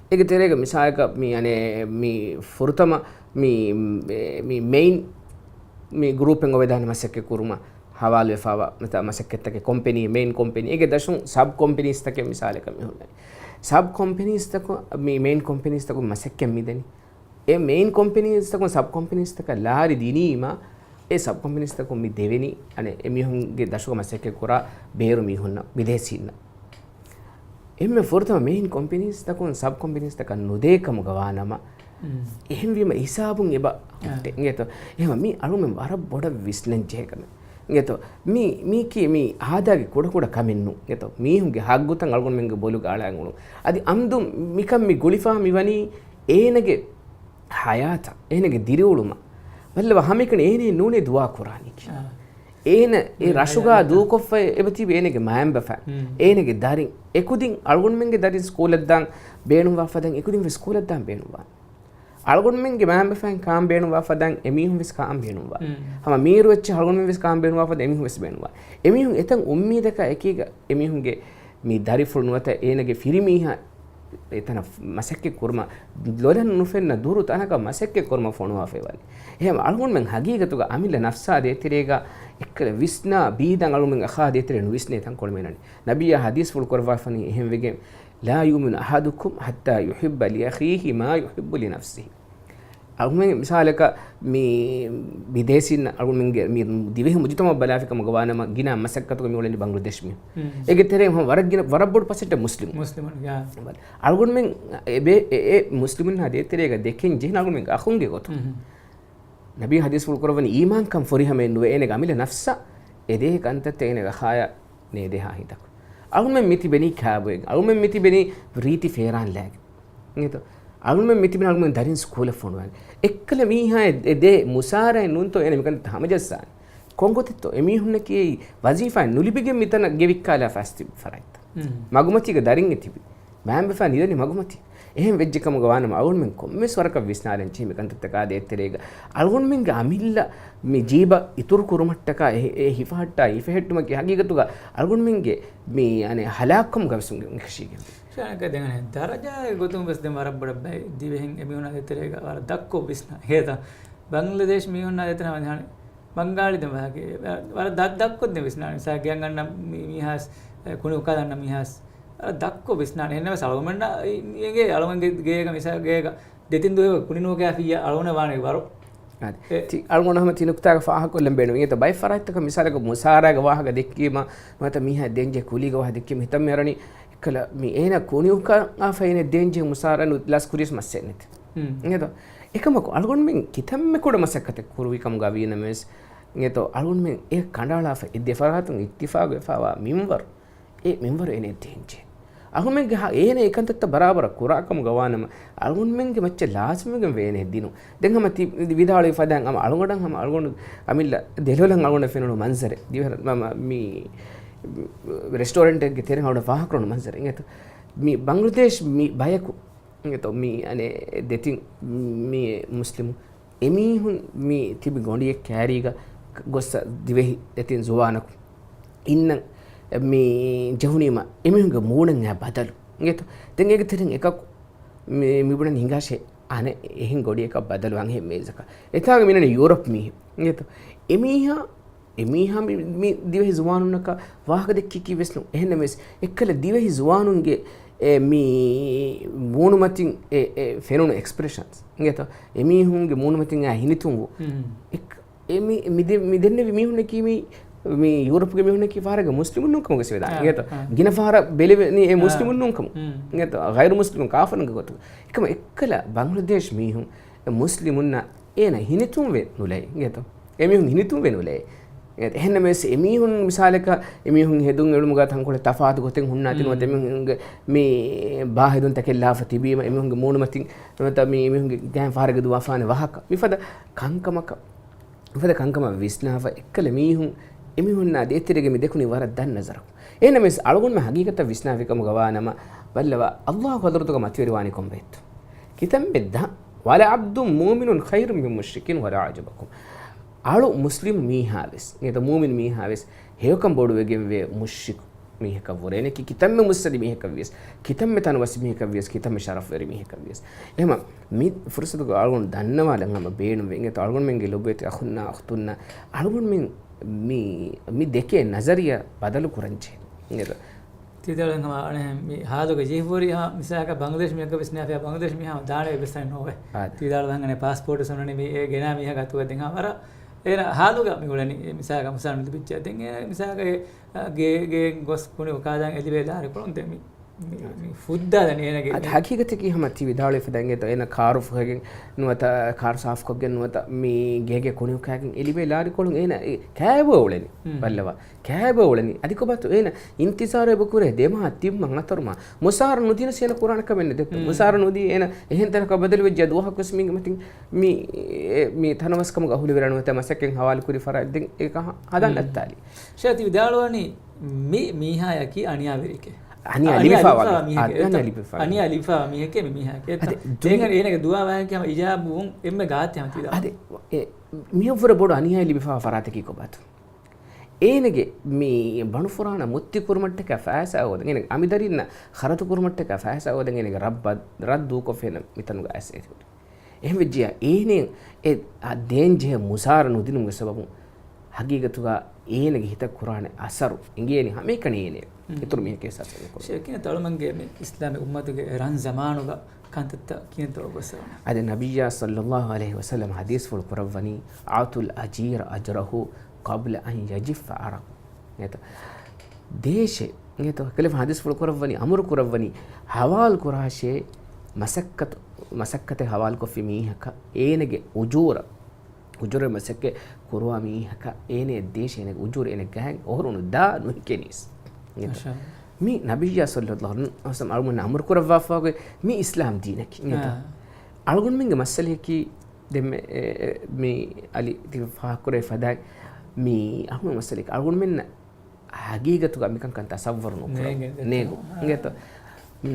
އޭގެ ތެރޭގަ މިސާލަކަށް މި، އަނެއް، މި ފުރަތަމަ މި، މި މެއިން މި ގްރޫޕެއް އޮވެދާނެ މަސައްކަތް ކުރުމަށް ހަވާލުވެފާވާ ނުވަތަ މަސައްކަތްތަކެއް ކޮމްޕެނީ، މެއިން ކޮމްޕެނީ. އޭގެ ދަށުން ސަބް ކޮމްޕެނީސްތަކެއް މިސާލަކަށް މި ހުންނަނީ. ސަބް ކޮމްޕެނީސްތަކުން މި މެއިން ކޮމްޕެނީސްތަކުން މަސައްކަތް މިދެނީ. އެ މެއިން ކޮމްޕެނީސްތަކުން ސަބް ކޮމްޕެނީސްތަކަށް ލާރި ދިނީމަ، އެ ސަބް ކޮމްޕެނީސްތަކުން މި ދެވެނީ، އަނެއް، އެމީހުންގެ ދަށުގަ މަސައްކަތް ކުރާ ބޭރު މީހުންނަށް، ބިދޭސީންނަށް. އެންމެ ފުރަތަމަ މެއިން ކޮމްޕެނީސްތަކުން ސަބް ކޮމްޕެނީސްތަކަށް ނުދޭ ކަމުގަ ވާނަމަ، މް. އެހެންވީމަ ހިސާބުން އެބަ އާ. ހުއްޓޭ. އިނގޭތޯ؟ އެހެންވީމަ މި އަޅުމެން ވަރަށް ބޮޑަށް ވިސްނަން ޖެހޭ ކަމެއް. އިނގޭތޯ؟ މީ، މީކީ މީ އާދައިގެ ކުޑަކުޑަ ކަމެއް ނޫން. އިނގޭތޯ؟ މީހުންގެ ހައްގުތައް އަޅުގަނޑުމެންގެ ބޮލުގަ އަޅާ އުޅުން. އަދި އަމްދު މިކަން މި ގުޅިފާ މިވަނީ އޭނަގެ ހަޔާތަށް، އޭނަގެ ދިރިއުޅުމަށް. ބައްލަވާ ހަމައެކަނި އޭނައެއް ނޫނޭ ދުޢާ ކުރާނީކީ. އާ. އޭނަ އޭ މި ރަށުގަ ހަޔާތަށް. ދޫކޮށްފައި އެބަތިބި އޭނަގެ މައިންބަފައިން، މް. އޭނަގެ ދަރިން، އެކުދިން އަޅުގަނޑުމެންގެ ދަރިން ސްކޫލަށްދާން ބޭނުންވާ ފަދައިން އެކުދިން ވެސް ސްކޫލަށްދާން ބޭނުންވާނެ. އަޅުގަނޑުމެންގެ މައިންބަފައިން ކާން ބޭނުންވާ ފަދައިން އެމީހުން ވެސް ކާން ބޭނުންވާނެ. މް. ހަމަ މީރު އެއްޗެއް އަޅުގަނޑުމެން ވެސް ކާން ބޭނުންވާ ފަދަ އެމީހުން ވެސް ބޭނުންވާނެ. އެމީހުން އެތަން އުއްމީދަކާ އެކީގަ އެމީހުންގެ މި ދަރިފުޅު ނުވަތަ އޭނަގެ ފިރިމީހާ އެތަނަށް މަސައްކަތް ކުރުމަށް، ލޮލަށް ނުފެންނަ ދުރު ތަނަކަށް މަސައްކަތް ކުރުމަށް ފޮނުވާފައި ވަނީ. އެހެން އަޅުގަނޑުމެން ހަގީގަތުގަ އަމިއްލަ ނަފްސާ ދޭތެރޭގަ އެއްކަލަ ވިސްނާ ބީދަން އަޅުގަނޑުމެން އަޚާ ދޭތެރޭ ނުވިސްނޭ ތަންކޮޅެއް މޭނަނީ. ނަބިއްޔާ ޙަދީޘްފުޅު ކުރައްވާފަނީ އެހެންވެގެން لا يؤمن أحدكم حتى يحب لأخيه ما يحب لنفسه. އަޅުމެން މިސާލަކަށް މި ބިދޭސީން އަޅުމެންގެ މި ދިވެހި މުޖުތަމަ ބަލާފި ކަމުގަ ވާނަމަ، ގިނަ މަސައްކަތުގަ މި އުޅެނީ ބަނގްލަދޭޝް މީހުން. އޭގެ ތެރެއިން ހަމަ ވަރަށް ގިނަ، ވަރަށް ބޮޑު ޕަސެންޓެއް މުސްލިމު. މުސްލިމުން، ޔާ. އަޅުގަނޑުމެން އެ ބޭ-، އެ، އެ މުސްލިމުންނާ ދޭތެރޭގަ ދެކެން ޖެހިން އަޅުގަނޑުމެންގެ އަޚުންގެ ގޮތުން. ނަބީ ޙަދީޘްފުޅު ކުރައްވަނީ އީމާންކަން ފުރިހަމައެއް ނުވޭ އޭނަގެ އަމިއްލަ ނަފްސަށް އެދޭ ކަންތައްތައް އޭނަގެ އަޚާޔަށް ނޭދޭހާ ހިނދަކު. އަޅުމެން މިތިބެނީ ކާބޮއެއް، އަޅުމެން މިތިބެނީ ރީތި ފޭރާން ލާގެ. އިނގޭތޯ؟ އަޅުމެން މިތިބެނީ އަޅުމެން ދަރިން ސްކޫލަށް ފޮނުވާން. އެއްކަލަ މީހާ އެ، އެ ދޭ މުސާރައެއް ނޫންތޯ އޭނަ މިކަންތައް ހަމަޖައްސާނެ. ކޮންގޮތެއްތޯ؟ އެމީހުންނަކީ ވަޒީފާ ނުލިބިގެން މިތަނަށް ގެ ވިއްކާލާފަ އައިސް ތިބި ފަރާތްތައް. މަގުމަތީގަ ދަރިން އެ ތިބި. މައިންބަފައިން ނިދަނީ މަގުމަތީ. އެހެން ވެއްޖެ ކަމުގަ ވާނަމަ އަޅުގަނޑުމެން ކޮންމެސް ވަރަކަށް ވިސްނާލަން ޖެހޭ މި ކަންތައްތަކާ ދޭތެރޭގަ. އަޅުގަނޑުމެންގެ އަމިއްލަ މި ޖީބަށް އިތުރު ކުރުމަށްޓަކާ އެ، އެ ހިފަހައްޓާ ހިފެހެއްޓުމަކީ ހަގީގަތުގަ އަޅުގަނޑުމެންގެ މި އަނެއް ހަލާކުކަމުގަ ވެސް ނިކަށީގެން. ޝާނަކަށް ދެން ދަރަޖާގެ ގޮތުން ވެސް ދެން ވަރަށް ބޮޑަށް ބައި ދިވެހިން އެމީހުނާ ދޭތެރޭގަ ވަރަށް ދަށްކޮށް ވިސްނާ. ހޭތަ؟ ބަނގްލަދޭޝް މީހުންނާ ދޭތެރޭ ހަމަ ބަނގާޅި ދެން ވާހަކަ ވަރަށް ދަށް، ދަށްކޮށްދެން ވިސްނާނެ. މިސާ ގެއަށް އަންނަ މީ-، މީހާސް، އެ، ކުނި އުކާލަންނަ މީހާސް ވަރަށް ދަށްކޮށް ވިސްނާނެ. އެހެންނަމަވެސް އަޅުގަނޑަށް އެނގޭ އަޅުގަނޑުގެ ގޭގަ މިސާ ގޭގަ ދެތިން ދުވަހަކު ކުނި ނުކާފިއްޔާ އަޅުގަނޑަށް ވާނެ ވަރު. އާދެ. އެ. ތި އަޅުގަނޑު ހަމަ ތި ނުކުތާގަ ފާހަގަކޮށްލަން ބޭނުން. އިނގޭތަ ބައެއް ފަރާތްތަކަށް މިސާލަކަށް މުސާރާގެ ވާހަކަ ދެއްކީމަ، ނުވަތަ މީހާ ދޭންޖެހޭ ކުލީގެ ވާހަކަ ދެއްކީމަ ހިތަށް މިއަރަނީ އެއްކަލަ މި އޭނަ ކުނި އުކާފަ އޭނަ ދޭންޖެހޭ މުސާރަ ނު-، ލަސް ކުރިޔަސް މައްސައެއް ނެތި. އިނގޭތޯ؟ އެކަމަކު އަޅުގަނޑުމެން ކިތަންމެ ކުޑަ މަސައްކަތެއް ކުރުވި ކަމުގަ ވީނަމަވެސް، އިނގޭތޯ، އަޅުގަނޑުމެން އެ ކަނޑައަޅާފަ އެ ދެ ފަރާތުން އިއްތިފާގު ވެފަވާ މިންވަރު، އެ މިންވަރު އޭނަ ދޭންޖެހޭ. އަޅުގަނޑުމެންގެ ހަ-، އޭނަ އެ ކަންތައްތައް ބަރާބަރަށް ކުރާ ކަމުގަ ވާނަމަ، އަޅުގަނޑުމެންގެ މައްޗަށް ލާޒިމުވެގެން ވޭނެ ދިނުން. ދެން ހަމަ ތި ވިދާޅުވި ފަދައިން ހަމަ އަޅުގަނޑަށް ހަމަ އަޅުގަނޑު އަމިއްލަ ދެލޮލަށް އަޅުގަނޑަށް ފެނުނު މަންޒަރެއް. ދިވެހި މަ-، މަ-، މި ރެސްޓޯރެންޓެއްގެ ތެރެއިން އަޅުގަނޑަށް ފާހަގަކުރުނު މަންޒަރެއް. އިނގޭތޯ؟ މި ބަނގްލަދޭޝް މި ބަޔަކު އިނގޭތޯ މި އަނެއް ދެތިން މި މުސްލިމު އެމީހުން މި ތިބި ގޮނޑިއެއް ކައިރީގަ ގޮއްސަ ދިވެހި ދެތިން ޒުވާނަކު އިންނަން މި ޖެހުނީމަ އެމީހުންގެ މޫނަށް އައި ބަދަލު އިނގޭތޯ. ދެން އޭގެ ތެރެއިން އެކަކު މި، މިބުނަން ހިނގާށޭ އަނެއް އެހެން ގޮނޑިއަކަށް ބަދަލު އަންހެން މޭޒަކަށް. އެތާގަ މިނަނީ ޔޫރަޕް މީހެއް އިނގޭތޯ. އެމީހާ އެމީހާ މި، މި ދިވެހި ޒުވާނުންނަކަށް ވާހަކަ ދެއްކީކީ ވެސް ނޫން. އެހެންނަމަވެސް، އެއްކަލަ ދިވެހި ޒުވާނުންގެ، އެ، މި މޫނުމަތިން އެ، އެ ފެނުނު އެކްސްޕްރެޝަންސް އިނގޭތޯ؟ އެމީހުންގެ މޫނުމަތިން އާ ހިނިތުންވު. އެ، އެ މި، މި ދެ-، މި ދެންނެވި މީހުންނަކީ މި، މި ޔޫރަޕްގެ މީހުންނަކީ ފަހަރަކަށް މުސްލިމުން ނޫން ކަމުގަ ވެސް ވެދާނެ އިނގޭތޯ؟ ގިނަ ފަހަރަށް ބެލެވެނީ އެ މުސްލިމުން ނޫން ކަމު. އިނގޭތޯ؟ ޣައިރު މުސްލިމުން ކާފަރުންގެ ގޮތުގަ. އެކަމަ އެއްކަލަ ބަނގްލަދޭޝް މީހުން އެ މުސްލިމުންނަށް އޭނަ ހިނިތުންވެ ނުލައި އިނގޭތޯ؟ އެމީހުން ހިނިތުންވެ ނުލައި. އެހެންނަމަވެސް، އެމީހުން މިސާލަކަށް، އެމީހުން ހެދުން އެޅުމުގަ ތަންކޮޅެއް ތަފާތު ގޮތެއް ހުންނާތި ނުވަތަ އެމީހުންގެ މި ބާ ހެދުން ތަކެއް ލާފަ ތިބީމަ، އެމީހުންގެ މޫނުމަތިން ނުވަތަ މި އެމީހުންގެ ގާތް ފަހަރަކަށް ދުވާފާނެ ވާހަކަ، މިފަދަ ކަންކަމަކަށް، މިފަދަ ކަންކަމަށް ވިސްނާފަ އެއްކަލަ މީހުން އެމީހުންނާ ދޭތެރޭގަ މި ދެކުނީ ވަރަށް ދަށް ނަޒަރަކުން. އެހެންނަމަވެސް، އަޅުގަނޑުމެން ހަގީގަތަށް ވިސްނާފި ކަމުގަ ވާނަމަ، ބައްލަވާ، އައްލާހު ޙަޟްރަތުގަ މަތިވެރިވާނީ ކޮން ބައެއްތޯ؟ ކިތަންމެ ދަށް، ولعبد مؤمن خير من مشرك ولو أعجبكم. އަޅު މުސްލިމް މީހާ ވެސް، ނުވަތަ މޫމިން މީހާ ވެސް، ހެޔޮކަން ބޮޑުވެގެންވޭ މުޝްރިކު މީހަކަށްވުރެ. އޭނައަކީ ކިތަންމެ މުއްސަދި މީހަކަށްވިޔަސް، ކިތަންމެ ތަނަވަސް މީހަކަށްވިޔަސް، ކިތަންމެ ޝަރަފްވެރި މީހަކަށްވިޔަސް. އެހެންމަ މި ފުރުސަތުގަ އަޅުގަނޑު ދަންނަވާލަން ހަމަ ބޭނުންވޭ. އިނގޭތޯ އަޅުގަނޑުމެންގެ ލޮބުވެތި އަޚުންނާ އުޚްތުންނާ އަޅުގަނޑުމެން މި، މި ދެކޭ ނަޒަރިއްޔާ ބަދަލު ކުރަން ޖެހޭ. އިނގޭތޯ؟ ތި ވިދާޅުވި ހަމަ އަނެއް މި ހާލުގަ ޖެހިފަހުރި ހަމަ މިސާލަކަށް ބަނގްލަދޭޝް މީހަކަށް ވިސްނާފިޔާ ބަނގްލަދޭޝް މީހާ ހަމަ ދާނެ އެއްވެސް ތަނެއް ނޯވޭ. އާދެ. ތި ވިދާޅުވި ހަމަ އަނެއް ޕާސްޕޯޓު ސުނަނީ މި އެ ގެނާ މީހަކަށް އަތުގަ ދެން ހަމަ ވަރަށް އޭނަ ހާލުގަ މި އުޅެނީ އެ މިސާލަކަށް މުސާރަ ނުލިބިއްޖެ. ދެން އޭނަ މިސާލަކަށް އެ ގޭ، ގޭ ގޮސް ކުނި އުކާލަން އެ ލިބޭ ލާރިކޮޅުން ދެން މި، މި، މި ފުއްދާލަނީ އޭނަގެ އަދި މި ހަގީގަތަކީ ހަމަ ތި ވިދާޅުވި ފަދައިން އިނގޭތޯ އޭނަ ކާރު ފުހެގެން ނުވަތަ ކާރު ސާފުކޮށްގެން ނުވަތަ މި ގޭގެ ކުނި އުކާގެން އެ ލިބޭ ލާރިކޮޅުން އޭނަ އެ ކާބޯ އުޅެނީ. ބައްލަވާ. ކާބޯ އުޅެނީ. އަދި ކޮބާތޯ އޭނަ އިންތިޒާރު އެބަ ކުރޭ ދެ މަހަށް ތިން މަހަށް ހަތަރު މަހަށް. މުސާރަ ނުދީނަސް އޭނަ ކުރާނެ ކަމެއް ނެތް ދެއްތޯ. މުސާރަ ނުދީ އޭނަ އެހެން ތަނަކަށް ބަދަލުވެއްޖެ ދުވަހަކުވެސް މީގެ މަތިން މި، އެ، މި ތަނަވަސްކަމުގެ އަހުލުވެރިން ނުވަތަ މަސައްކަތް ހަވާލު ކުރި ފަރާތް ދެން އެކަހަ ހަދާން ނައްތާލީ. ޝޭޚް ތި ވިދާޅުވަނީ މި މީހާޔަކީ އަނިޔާވެރިއެކޭ. އަނިޔާ އަނިޔާ ލިބިފައިވާ ލިބިފައިވާ މީހެކޭ. އަނިޔާ ލިބިފައިވާ މީހެކޭ މި މީހާޔަކޭ. އަދި ދުނި- އޭނަގެ ދުވާ ވާހަކަ ހަމަ އިޖާބުވުން އެންމެ ގާތެއް ހަމަ ތި ވިދާޅުވަނީ. އަދި އެ މިހެން ވުރެ ބޮޑު އަނިޔާ ލިބިފައިވާ ފަރާތަކީ ކޮބާތޯ؟ އޭނަގެ މި ބަނޑުފުރާނަ މުއްތި ކުރުމަށްޓަކާ ފައިސާ ހޯދަން، އޭނަގެ އަމިދަރިންނަށް ޚަރަދު ކުރުމަށްޓަކާ ފައިސާ ހޯދަން އޭނަގެ ރަށް ބަ-، ރަށް ދޫކޮށްފިނަ މިތަނުގަ އައިސް އެތި ހުރި. އެހެން ވެއްޖިޔާ އޭނެ އެ އަ ދޭން ޖެހޭ މުސާރަ ނުދިނުމުގެ ސަބަބުން ހަގީގަތުގަ އޭނަގެ ހިތަށް ކުރާނެ އަސަރު އިނގޭނީ ހަމައެކަނި އޭނަ. އިތުރު މީހަކީ އިހްސާސް ނުކުރޭ. ޝޭޚް ކިހިނެއްތޯ އަޅުމެންގެ މި އިސްލާމީ އުއްމަތުގެ ރަން ޒަމާނުގަ ކަންތައްތައް ކިހިނެއްތޯ ގޮއްސަވަނީ؟ އަދި ނަބިއްޔާ ޞައްލައްލާހު ޢަލައިހި ވަސައްލަމަ ޙަދީޘްފުޅު ކުރައްވަނީ، "أعطوا الأجير أجره قبل أن يجف عرقه." އެތަ؟ ދޭށޭ، އެތަ؟ ކަލޭގެފާނު ޙަދީޘްފުޅު ކުރައްވަނީ، އަމުރު ކުރައްވަނީ، ޙަވާލު ކުރާށޭ، މަސައްކަތު، މަސައްކަތެއް ޙަވާލުކޮށްފި މީހަކަށް އޭނަގެ އުޖޫރަ އުޖޫރަ މަސައްކަތް ކުރުވާ މީހަކަށް އޭނަ ދޭށޭ އޭނަގެ އުޖޫރަ އޭނަ ގާތް އޮހޮރުނު ދާ ނުހިކެނީސް. އިނގޭތަ؟ މާޝާ. މި ނަބިއްޔާ ޞައްލައްލާހު ޢަލައިހި ވަސައްލަމަ އަޅުގަނޑު އަމުރު ކުރައްވާފައި މި އިސްލާމް ދީނަކީ. އިނގޭތަ؟ އާ. އަޅުގަނޑުމެންގެ މައްސަލަޔަކީ ދެންމެ، އެ، އެ، މި އަލި ތި ފާހަގަކުރެއްވި ފަދައިން މި އަޅުގަނޑު މައްސަލަޔަކީ އަޅުގަނޑުމެންނަށް ހަގީގަތުގަ މިކަންކަން ތަޞައްވަރު ނުކުރަން. ނޭނގެ، ނޭނގު. އާ. އިނގޭތޯ؟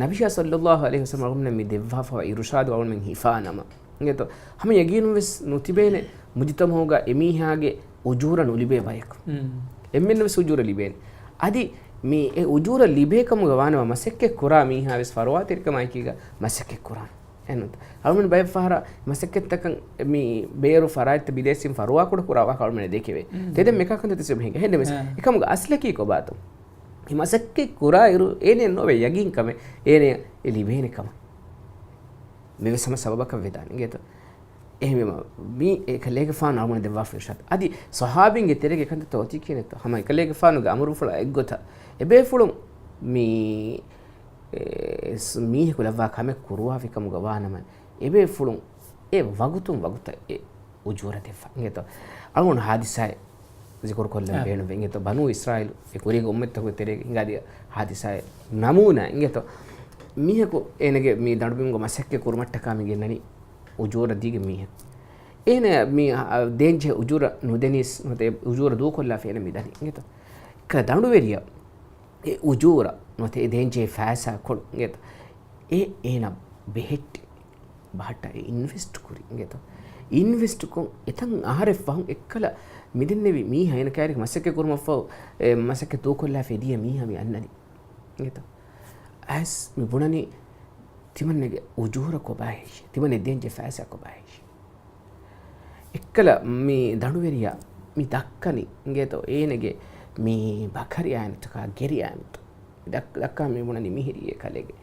ނަބިއްޔާ ޞައްލައްލާހު ޢަލައިހި ވަސައްލަމަ އަޅުގަނޑުމެން މި ދެއްވާފަވާ އިރުޝާދު އަޅުގަނޑުމެން ހިފާ ނަމަ. އިނގޭތޯ؟ ހަމަ ޔަގީނުން ވެސް ނުތިބޭނެ މުޖުތަމަޢުގަ އެމީހާގެ އުޖޫރަ ނުލިބޭ ބަޔަކު. އެންމެންނަށް ވެސް އުޖޫރަ ލިބޭނެ. އަދި މި އެ އުޖޫރަ ލިބޭ ކަމުގަ ވާނަމަ މަސައްކަތް ކުރާ މީހާ ވެސް ފަރުވާތެރިކަމާއެކީގަ މަސައްކަތް ކުރާނެ. އެހެންނުތަ؟ އަޅުގަނޑު ބައެއް ފަހަރަށް މަސައްކަތްތަކަށް މި ބޭރު ފަރާތްތައް ބިދޭސީން ފަރުވާކުޑަ ކުރާ ވާހަކަ އަޅުގަނޑު ދެކެވޭ. ތެދެއް މިކާ ކަންތައް ތިސް ހިނގާ. އެހެންނަމަވެސް، އެކަމުގެ އަސްލަކީ ކޮބާތޯ؟ މި މަސައްކަތް ކުރާއިރު އޭނަ ނޯވެ ޔަގީން ކަމެއް އޭނަ އެ ލިބޭނެ ކަމަށް. މިވެސް ހަމަ ސަބަބަކަށް ވެދާނެ. އިނގޭތޯ؟ އެހެންވީމަ، މި އެ ކަލޭގެފާނު އަޅުގަނޑު ދެއްވާފަ އިރުޝާދު. އަދި ޞަޙާބީންގެ ތެރޭގަ ކަންތައްތައް އޮތީ ކިހިނެއްތޯ؟ ހަމަ އެކަލޭގެފާނުގެ އަމުރުފުޅާ އެއްގޮތަށް އެބޭފުޅުން މި އެ، ސް-، މީހަކު ލައްވާ ކަމެއް ކުރުވާފި ކަމުގަ ވާނަމަ، އެބޭފުޅުން އެ ވަގުތުން ވަގުތަށް އެ އުޖޫރަ ދެއްވާ. އިނގޭތޯ؟ އަޅުގަނޑު ޙާދިސާއެއް ޒިކުރު ކޮށްލަން އާ. ބޭނުންވޭ. އިނގޭތޯ؟ ބަނޫ އިސްރާއީލު އެ ކުރީގެ އުއްމަތްތަކުގެ ތެރޭގަ ހިނގާދިޔަ ޙާދިސާއެއް ނަމޫނާ. އިނގޭތޯ؟ މީހަކު އޭނަގެ މި ދަނޑުބިމުގަ މަސައްކަތް ކުރުމަށްޓަކާ މި ގެންނަނީ އުޖޫރަ ދީގެން މީހެއް. އޭނަ މި، އަ، ދޭންޖެހޭ އުޖޫރަ ނުދެނީސް ނުވަތަ އެ އުޖޫރަ ދޫކޮށްލާފަ އޭނަ މި ދަނީ. އިނގޭތޯ؟ އެކަ ދަނޑުވެރިޔާ އެ އުޖޫރަ ނުވަތަ އެ ދޭންޖެހޭ ފައިސާ ކޮޅު އިނގޭތަ؟ އެ އޭނަ ބެހެއްޓި ބަހައްޓާ އެ އިންވެސްޓް ކުރި އިނގޭތަ؟ އިންވެސްޓް ކޮށް އެތަން އަހަރެއް ފަހުން އެއްކަލަ މިދެންނެވި މީހާ އޭނަ ކައިރި މަސައްކަތް ކުރުމަށްފަހު އެ މަސައްކަތް ދޫކޮށްލާފަ ދިޔަ މީހާ މި އަންނަނީ އިނގޭތަ؟ އައިސް މި ބުނަނީ ތިމަންނެގެ އުޖޫރަ ކޮބާހޭ؟ ތިމަންނެ ދޭންޖެހޭ ފައިސާ ކޮބާހޭ؟ އެއްކަލަ މި ދަނޑުވެރިޔާ މި ދައްކަނީ އިނގޭތޯ އޭނަގެ މި ބަކަރި އާންތަކާ ގެރި އާންތަ. ދައް-، ދައްކާ މި ބުނަނީ މިހިރީ އެ ކަލޭގެ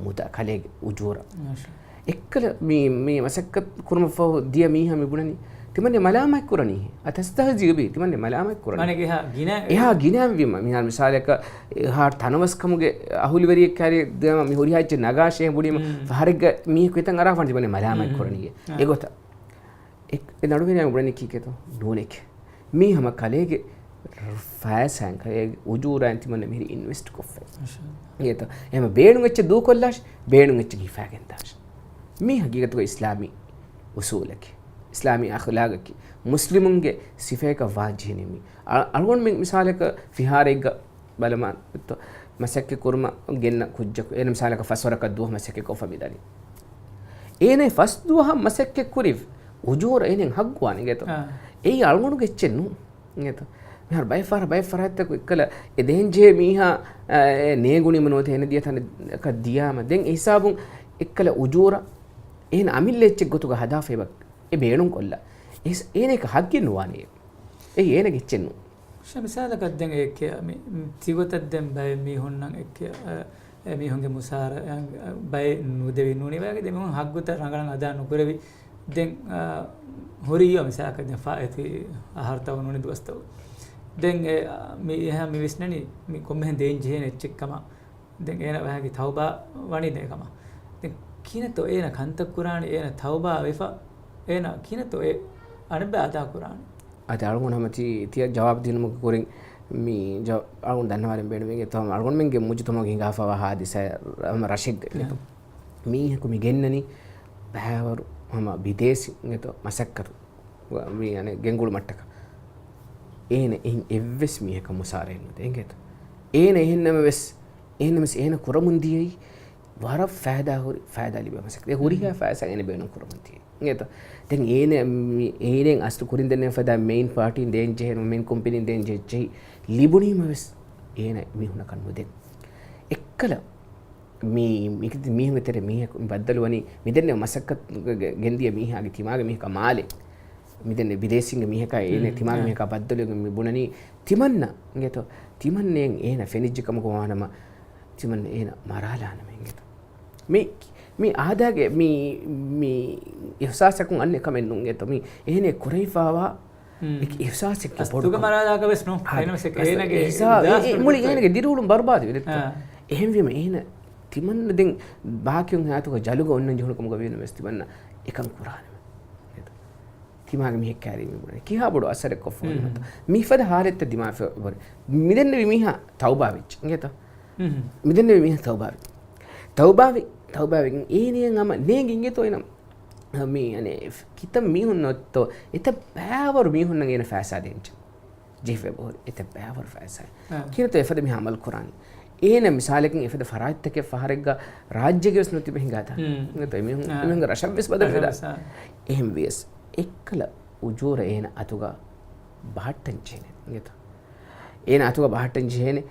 މުދާ ކަލޭގެ އުޖޫރަ. މާޝާ. އެއްކަލަ މި، މި މަސައްކަތް ކުރުމަށްފަހު ދިޔަ މީހާ މި ބުނަނީ ތިމަންނެ މަލާމާތް ކުރަނީ. އަތަސްތަހްޒީ ބި ތިމަންނެ މަލާމާތް ކުރަނީ. މާނައަކީ އެހާ ގިނަ އެހާ ގިނައިން ވީމަ. މިހާރު މިސާލަކަށް އެހާ ތަނަވަސްކަމުގެ އަހުލުވެރިއެއް ކައިރި ދިޔަމަ މި ހުރިހާ އެއްޗެއް ނަގާށޭ ބުނީމަ މް. ފަހަރެއްގަ މީހަކު އެތަން އަރާފަން ތިބަނެ މަލާމާތް މް. ކުރަނީ. އާ. އެގޮތަށް އެ، އެ ދަނޑުވެރިޔާ ބުނަނީ ކީކޭތޯ؟ ނޫނެކެ. މީ ހަމަ ކަލޭގެ ފައިސާއިން ކަލޭގެ އުޖޫރާއިން ތިމަންނަ މިހިރީ އިންވެސްޓް ކޮށްފައި. މާޝާ. އެގޮތަށް އެހެމަ ބޭނުން އެއްޗެއް ދޫކޮށްލާށި، ބޭނުން އެއްޗެއް ހިފާގެންދާށި. މީ ހަގީގަތުގަ އިސްލާމީ އުސޫލަކީ. އިސްލާމީ އަޚްލާގަކީ. މުސްލިމުންގެ ސިފައަކަށް ވާންޖެހޭނީ މީ. އަ-، އަޅުގަނޑުމެން މިސާލަކަށް ފިހާރައެއްގަ ބަލަމާ، އެއްތޯ، މަސައްކަތް ކުރުމަށް ގެންނަ ކުއްޖަކު، އޭނަ މިސާލަކަށް ފަސް ވަރަކަށް ދުވަހު މަސައްކަތް ކޮށްފަ މިދަނީ. އޭނަ ފަސް ދުވަހަށް މަސައްކަތް ކުރި އުޖޫރަ އޭނަ ހައްގުވާނެ އިނގޭތޯ؟ އާ. އެއީ އަޅުގަނޑުގެ އެއްޗެއް ނޫން އިނގޭތޯ؟ މިހާރު ބައެއް ފަހަރަށް، ބައެއް ފަރާތްތަކު އެއްކަލަ އެ ދޭންޖެހޭ މީހާ، އާ، އެ ނޭނގުނީމަ ނުވަތަ އޭނަ ދިޔަ ތަނަކަށް ދިޔާމަ ދެން އެ ހިސާބުން އެއްކަލަ އުޖޫރަ އޭނަ އަމިއްލަ އެއްޗެއް ގޮތުގަ ހަދާފައިބަ އެ ބޭނުންކޮށްލާ. އެ ހިސ-، އޭނަ އެކަ ހައްގެއް ނުވާނެ. އެއީ އޭނަގެ އެއްޗެއް ނޫން. ޝޭ، މިސާލަކަށް ދެން އެއްކެ މި، މި ތިގޮތަށް ދެން ބައެއް މީހުންނަށް އެއްކެ، އަ، އެ މީހުންގެ މުސާރަ، އަ، ބައެއް ނުދެވި ނޫނީ ވައިގެ ދެ މީހުން ހައްގުތައް ރަނގަޅަށް އަދާ ނުކުރެވި. ދެން، އަ، ހުރިއްޔާ މިސާލަކަށް ދެން ފާ އެތި އަހަރުތައް ނޫނީ ދުވަސްތައް. ދެން އެ، އަ، މި އެހާ މި ވިސްނަނީ މި ކޮންމެހެން ދޭން ޖެހޭނެ އެއްޗެއް ކަމަށް. ދެން އޭނަ ވަހަކީ ތައުބާ ވަނީ ދޭ ކަމަށް. ދެން ކިހިނެއްތޯ އޭނަ ކަންތައް ކުރާނީ؟ އޭނަ ތައުބާ ވެފަ، އޭނަ ކިހިނެއްތޯ އެ އަނެއްބަ އަދާ ކުރާނީ؟ އަދި އަޅުގަނޑު ހަމަ ތި، ތިޔަ ޖަވާބު ދިނުމުގެ ކުރިން މި ޖަ-، އަޅުގަނޑު ދަންނަވާލަން ބޭނުމީގެ ތަ-، އަޅުގަނޑުމެންގެ މުޖުތަމަޢުގަ ހިނގާފަވާ ހާދިސާ ހަމަ ރަށެއްގަ އިނގޭތޯ؟ މީހަކު މި ގެންނަނީ ބައިވަރު ހަމަ ބިދޭސީ އިނގޭތޯ މަސައްކަތު މި އަނެއް ގެންގުޅުމަށްޓަކާ. އޭނަ އެހެން އެއްވެސް މީހަކަށް މުސާރައެއް ނުދޭ އިނގޭތޯ؟ އޭނަ އެހެންނަމަވެސް، އެހެންނަމަވެސް އޭނަ ކުރަމުން ދިޔައީ ވަރަށް ފައިދާ ހުރި، ފައިދާ ލިބޭ މަސައްކަތެއް. ހުރިހާ ފައިސާ އޭނަ ބޭނުން ކުރަމުން ދިޔައީ އިނގޭތޯ؟ ދެން އޭނަ މި، އޭނައަށް އަސްލު ކުރިން ދެންނެވި ފަދަ މެއިން ޕާޓީން ދޭން ޖެހޭ، މެއިން ކޮމްޕެނީން ދޭން ޖެހޭ، ލިބުނީމަވެސް އޭނަ މީހުނަކަށް ނުދޭ. އެއްކަލަ މީ، މީ، މީހުންގެ ތެރެ މީހަކު ބައްދަލުވަނީ މިދެންނެވި މަސައްކަތު ގެ-، ގެ-، ގެންދިޔަ މީހާގެ ތިމާގެ މީހަކަށް މާލެ. މިދެން ބިދޭސީންގެ މީހަކާ އޭނަ ތިމާގެ މީހަކާ ބައްދަލުވެގެން މި ބުނަނީ ތިމަންނަ އިނގޭތޯ؟ ތިމަންނައަށް އޭނަ ފެނިއްޖެ ކަމުގަ ވާނަމަ، ތިމަންނަ އޭނަ މަރާލާނަމޭ އިނގޭތޯ؟ މި، މި އާދައިގެ މި، މި އިޙްސާސަކުން އަންނަ ކަމެއް ނޫން އިނގޭތޯ؟ މި އޭނަ ކުރެވިފާވާ އެކި އިޙްސާސެއްގެ ބޮޑުކަމެއް. މަރާލާކަށް ވެސް ނޫން. އާ، އޭނަ ވެސް އެކި އޭނަގެ އިޙްސާ-، އެ، އެ، މުޅި އޭނަގެ ދިރިއުޅުން ބަރުބާދުވި ދެއްތޯ؟ އާ. އެހެންވީމަ އޭނަ ތިމަންނަ ދެން ބާކީ ހަޔާތުގަ ޖަލުގަ އޮންނަން ޖެހުނު ކަމުގަ ވީނަމަވެސް ތިމަންނަ އެކަން ކުރާނަމޭ. ތިމާގެ މީހެއް ކައިރީ މި ބުނަނީ. ކިހާ ބޮޑު އަސަރެއް ކޮށްފަ ހުންނަތަ؟ މިފަދަ ހާލަތްތައް ދިމާވެފަ އޮތް. މިދެންނެވި މީހާ ތައުބާވެއްޖެ. އިނގޭތަ؟ މިދެންނެވި މީހާ ތައުބާވި. ތައުބާވި، ތައުބާވި. އޭނައަށް ހަމަ ނޭނގި އިނގޭތޯ އޭނަ. މީ، އަނެ، ކިތައް މީހުން ނޯތޯ، އެތައް ބައިވަރު މީހުންނަށް އޭނަ ފައިސާ ދޭންޖެ. ޖެހިފަ އެބަހުރި އެތައް ބައިވަރު ފައިސާ. އާ. ކިހިނެއްތޯ އެފަދަ މީހާ އަމަލު ކުރާނީ؟ އޭނަ މިސާލަކަށް އެފަދަ ފަރާތްތަކެއް ފަހަރެއްގަ ރާއްޖޭގެ ވެސް ނުތިބެ ހިނގާތާ. އެމީހުން، އާ. އެމީހުންގެ ރަށަށް ވެސް ބަދަލު ވެދާ. އެހެން ވިޔަސް އެއްކަލަ އުޖޫރަ އޭނަ އަތުގަ ބަހައްޓަން ޖެހޭނެ. އިނގޭތަ؟ އޭނަ އަތުގަ ބަހައްޓަން ޖެހޭނެ.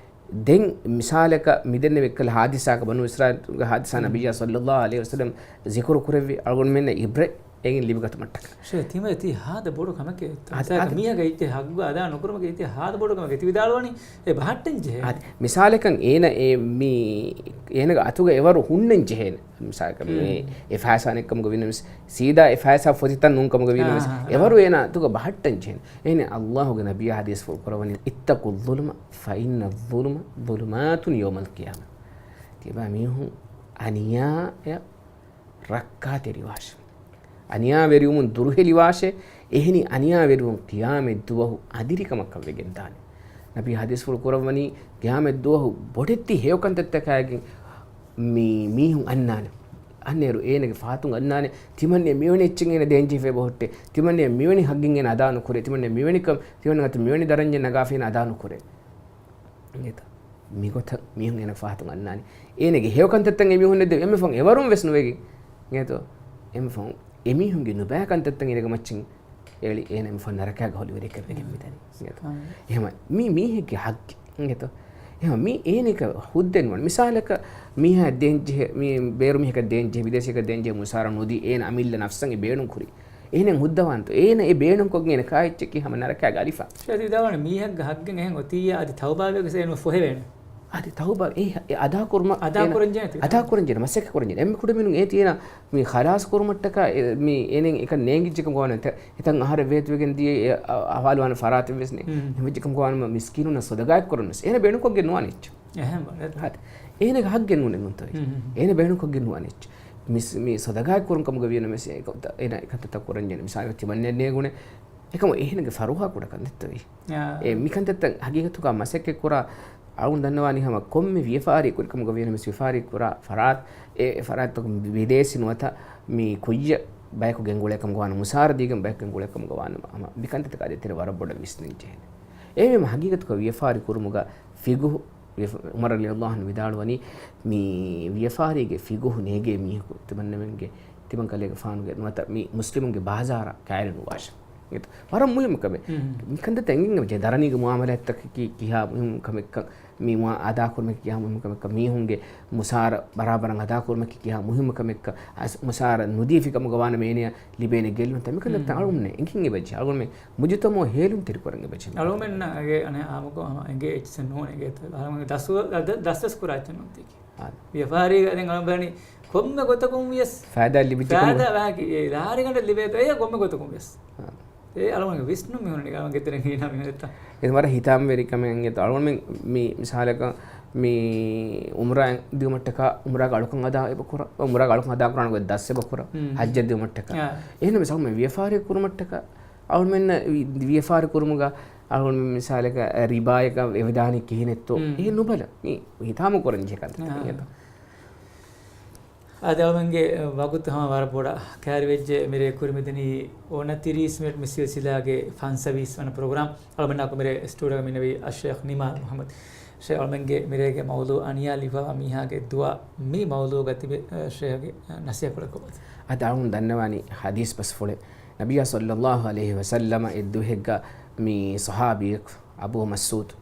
ދެން މިސާލަކަށް މިދެންނެވި އެއްކަލަ ހާދިސާއަކަށް ބަނޫ އިސްރާއީލުގެ ހާދިސާ ނަބިއްޔާ ޞައްލައްލާހު ޢަލައިހި ވަސައްލަމް ޒިކުރު ކުރެއްވި އަޅުގަނޑުމެންނަށް ޢިބްރަތް އެއިން ލިބިގަތުމަށްޓަކާ. ޝޭ، ތިމަ ތީ ހާދަ ބޮޑު ކަމެކޭ. އަދި، މިސާލަކަށް އަދި. މީހަކަށް އިއްޗެ ހައްގު އަދާ ނުކުރުމަކީ ތީ ހާދަ ބޮޑު ކަމެކޭ. ތި ވިދާޅުވަނީ އެ ބަހައްޓަން ޖެހޭ. އަދި، މިސާލަކަށް އޭނަ އެ މީ، އޭނަގެ އަތުގަ އެވަރު ހުންނަން ޖެހޭނެ. މިސާލަކަށް މޭ ހުން. އެ ފައިސާ ނެތްކަމުގަ ވީނަމަވެސް، ސީދާ އެ ފައިސާ ފޮތިތައް ނޫންކަމުގަ ވީނަމަވެސް، އާ، އާ، އެވަރު އާ. އޭނަ އަތުގަ ބަހައްޓަން ޖެހޭނެ. އޭނަ އައްލާހުގެ ނަބިއްޔާ ޙަދީޘްފުޅު ކުރައްވަނީ، اتقوا الظلم فإن الظلم ظلمات يوم القيامة. ތިބާ މީހުން އަނިޔާއަށް ރައްކާތެރިވާށޭ. އަނިޔާވެރިވުމުން ދުރުހެލިވާށޭ. އެހެނި އަނިޔާވެރިވުން ޤިޔާމަތްދުވަހު އަދިރިކަމަށްކަން ވެގެންދާނެ. ނަބީ ޙަދީޘްފުޅު ކުރައްވަނީ، ޤިޔާމަތްދުވަހު ބޮޑެތި ހެޔޮކަންތައްތަކާގެން މި މީހުން އަންނާނެ. އަންނައިރު އޭނަގެ ފަހަތުން އަންނާނެ، ތިމަންނެ މިވެނި އެއްޗެއް އޭނަ ދޭންޖެހިފައި ބަހުއްޓޭ. ތިމަންނެ މިވެނި ހައްގެއް އޭނަ އަދާ ނުކުރޭ. ތިމަންނެ މިވެނިކަން، ތިމަންނަ އަތު މިވެނި ދަރަންޏެއް ނަގާފަ އޭނަ އަދާ ނުކުރޭ. އިނގޭތަ؟ މިގޮތަށް މީހުން އޭނަ ފަހަތުން އަންނާނީ. އޭނަގެ ހެޔޮކަންތައްތައް އެމީހުންނަށް ދެ، އެމެފަހުން އެވަރުން ވެސް ނުވެގެން. އިނގޭތޯ؟ އެމެފަހުން އެމީހުންގެ ނުބައި ކަންތައްތައް އޭނަގެ މައްޗިން އެޅި އޭނަ އެމެފަހުން ނަރަކައިގަ ހޮލުވެރިކަން ވެގެން މިދަނީ. އިނގޭތޯ؟ އެހެމަ މީ މީހެއްގެ ހައްގެއް. އިނގޭތޯ؟ އެހެމަ މީ އޭނައަކަށް ހުއްދައެއް ނުވާނެ. މިސާލަކަށް މީހާ ދޭންޖެހޭ، މީ ބޭރު މީހަކަށް ދޭންޖެހޭ، ބިދޭސީއަކަށް ދޭންޖެހޭ މުސާރަ ނުދީ އޭނަ އަމިއްލަ ނަފްސަށް އެ ބޭނުން ކުރީ. އޭނަ ހުއްދަވާންތޯ؟ އޭނަ އެ ބޭނުންކޮށްގެން އޭނަ ކާ އެއްޗެއް ކިހާމަ ނަރަކައިގަ އަލިފާ. ޝޭޚް ތި ވިދާޅުވަނީ މީހެއްގެ ހައްގެއް އެހެން އޮތިއްޔާ އަދި ތައުބާވެގެސް އޭނަ ފޮހެވޭނެ. އަދި ތައުބާ އެ، އެ އަދާކުރުމަށް އަދާ އޭނަ ކުރަންޖެހޭ ތި އަދާ ކުރަންޖެހޭ، މަސައްކަތް ކުރަންޖެހޭ. އެންމެ ކުޑަމިނުން އޭ ތި އޭނަ މި ޚަލާސް ކުރުމަށްޓަކާ އެ، މި އޭނަ އެކަން ނޭނގިއްޖެކަމުގަ ވާނަމަ ތެ، އެތަން އަހަރެއް ވޭތުވެގެން ދިޔަ އެ، އަ، އަހުވާލު ވާނެ ފަރާތެއް ވެސް ނެތް. ހުން. އެހެންވެއްޖެކަމުގަ ވާނަމަ މިސްކީނުންނަށް ޞަދަގާތް ކުރަން ވެސް އޭނަ ބޭނުންކޮށްގެން ނުވާނެ އެއްޗެއް. އެހެން ވަރަށް. އަދި އޭނަގެ ހައްގެއް ނޫނޭ ނޫންތޯ އެއީ. ހުން، ހުން، ހުން. އޭނަ ބޭނުންކޮށްގެން ނުވާނެ އެއްޗެއް. މިސް، މި ޞަދަގާތް ކުރުން ކަމުގަ ވިޔަނަމަވެސް އެ ކަންތައް، އޭނަ އެ ކަންތައްތައް ކުރަންޖެހޭނެ. މިސާލަކަށް ތިމަންނެ ނޭނގުނެ އެކަމު އޭނަގެ ފަރުހާ ކުޑަކަން ދެއްތޯ އެއީ. އާ. އެ މިކަންތައްތައް ހަގީގަތުގަ މަސައްކަތް ކުރާ އަޅުން ދަންނަވާނީ ހަމަ ކޮންމެ ވިޔަފާރި ކުރިކަމުގަ ވިޔަނަމަވެސް ވިޔަފާރި ކުރާ ފަރާތް، އެ، އެ ފަރާތްތަކުން ބިދޭސީ ނުވަތަ މި ކުއްޔަށް ބަޔަކު ގެންގުޅޭ ކަމުގަ ވާނަމަ، މުސާރަ ދީގެން ބަޔަކު ގެންގުޅޭ ކަމުގަ ވާނަމަ، ހަމަ މިކަންތައްތަކާ ދޭތެރޭ ވަރަށް ބޮޑަށް ވިސްނަން ޖެހޭނެ. އެހެންވީމަ ހަގީގަތުގަ ވިޔަފާރި ކުރުމުގަ ފިޤުހު، ވިޔަފ-، ޢުމަރު ރަޟިޔަﷲ ޢަންހު ވިދާޅުވަނީ، މި ވިޔަފާރީގެ ފިޤުހު ނޭގޭ މީހަކު ތިމަންނަމެންގެ، ތިމަން ކަލޭގެފާނުގެ ނުވަތަ މި މުސްލިމުންގެ ބާޒާރަށް ކައިރި ނުވާށޭ. ވަރަށް މުހިއްމު ކަމެއް. ހުން. މިކަންތައްތައް އެނގިން އެބަޖެހޭ. ދަރަނީގެ މުޢާމަލާތްތަކަކީ ކިހާ މުހިއްމު ކަމެއްކަން، މި މުޢާ އަދާކުރުމަކީ ކިހާ މުހިއްމު ކަމެއްކަން، މީހުންގެ މުސާރަ ބަރާބަރަށް އަދާކުރުމަކީ ކިހާ މުހިއްމު ކަމެއްކަން، އަސް-، މުސާރަ ނުދީފި ކަމުގަ ވާނަމަ އޭނަޔަށް ލިބޭނެ ގެއްލުންތައް މިކަންތައްތައް ހުން. އަޅުގަނޑުމެން އެނގިން އެބަޖެހޭ. އަޅުގަނޑުމެން މުޖުތަމަޢު ހޭލުންތެރިކުރަން އެބަޖެހޭ. އަޅުގަނޑުމެންނަށް އެނގޭ އަނެއް އާއްމުކޮށް ހަމަ އެނގޭ އެއްޗެއް ނޫން އެނގޭތޯ. އަޅުގަނޑު ދަސް-، ދަ-، ދަސްވެސް ކުރާ އެއްޗެއް ނޫން ތީކީ. އާ. ވިޔަފާރީ ދެން އަޅުގަނޑު ބަލަނީ ކޮންމެ ގޮތަކުން ވިޔަސް ފައިދާ ލިބިއްޖެ ކަމުގަ. ފައިދާ ވާހަކަ އެ ލާރިގަނޑަށް ލިބޭތޯ އެޔަށް ކޮންމެ ގޮތަކުން ވިޔަސް. އާ. އެ އަޅުގަނޑުގެ ވިސްނުން މިހުންނަނީ އަޅުގަނޑު ގެތެރެއިން ހީނާ މިހުންނަނީތަ؟ އެ ވަރަށް ހިތާމަވެރި ކަމެއް އިނގޭތޯ. އަޅުގަނޑުމެން މި މިސާލަކަށް މި ޢުމްރާ ދިއުމަށްޓަކާ ޢުމްރާގެ އަޅުކަން އަދާ އެބަ ކުރަން، ޢުމްރާގެ އަޅުކަން އަދާ ކުރާނެ ގޮތް ދަސް އެބަ ކުރަން، ހުން. ޙައްޖަށް ދިއުމަށްޓަކާ. އާ. އެހެންނަމަވެސް އަޅުގަނޑުމެން ވިޔަފާރި ކުރުމަށްޓަކާ، އަޅުގަނޑުމެން މިސާލަކަށް ރިބާއަކަށް އެބަދާނީ ކިހިނެއްތޯ؟ ހުން. އެހެން ނުބަލަ. މި ހިތާމަ ކުރަން ޖެހޭ ކަންތައް އާ. އިނގޭތޯ. އަދި އަޅުގަނޑުގެ ވަގުތު ހަމަ ވަރަށް ބޮޑަށް ކައިރިވެއްޖެ. މިރޭ ކުރިމަތިނީ އޮނަތިރީސް މިނެޓް މި ސިލްސިލާގެ ފަންސަވީސް ވަނަ ޕްރޮގްރާމް. އަޅުގަނޑުމެންނާއެކު މިރޭ ސްޓޫޑިއޯގަ މިންނެވީ އައްޝޭޚް ނިމާލް މުޙައްމަދު. ޝޭޚް އަޅުގަނޑުގެ މިރޭގެ މައުޟޫޢު އަނިޔާ ލިބިފައިވާ މީހާގެ ދުޢާ މި މައުޟޫޢުގަ ތިބި، އަ، ޝޭޚްގެ، އަ، ނަޞޭޙަތް ކުޑަކޮށް. އަދި އަޅުގަނޑު ދަންނަވާނީ ޙަދީޘް ބަސްފުޅެއް. ނަބިއްޔާ ޞައްލައްލާހު ޢަލައިހި ވަސައްލަމަ އެއްދުވަހެއްގަ މި ޞަޙާބީއަކު އަބޫ މަސްޢޫދު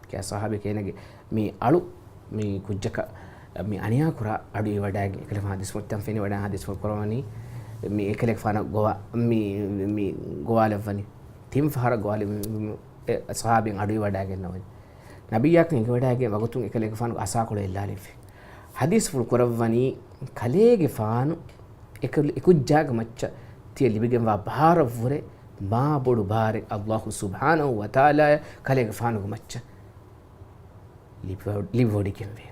ކިޔާ ޞަޙާބީ ކޭނަގެ މި އަޅު މި ކުއްޖަކަށް މި އަނިޔާ ކުރާ އަޑު އިވަޑައިގެން އެކަލޭގެފާނު ޙަދީޘްފުޅު ތަން ފެނިވަޑައި ޙަދީޘްފުޅު ކުރައްވަނީ. މި އެކަލޭގެފާނަށް ގޮވާ، މި، މި ގޮވާލައްވަނީ. ތިން ފަހަރަށް ގޮވާލި، މި، މި، އެ، ޞަޙާބީން އަޑުއިވަޑައިގެންނަވަނީ. ނަބިއްޔާކަން އެނގިވަޑައިގެން ވަގުތުން އެކަލޭގެފާނުގެ އަސާކޮޅު އެއްލާލެވި. ޙަދީޘްފުޅު ކުރައްވަނީ، ކަލޭގެފާނު އެކު-، އެކުއްޖާގެ މައްޗަށް ތިޔަ ލިބިގެންވާ ބާރަށްވުރެ މާ ބޮޑު ބާރެއް ﷲ ސުބްޙާނަހޫ ވަތަޢާލާއަށް ކަލޭގެފާނުގެ މައްޗަށް ލިބިވަ-، ލިބިވޮޑިގެންވޭ.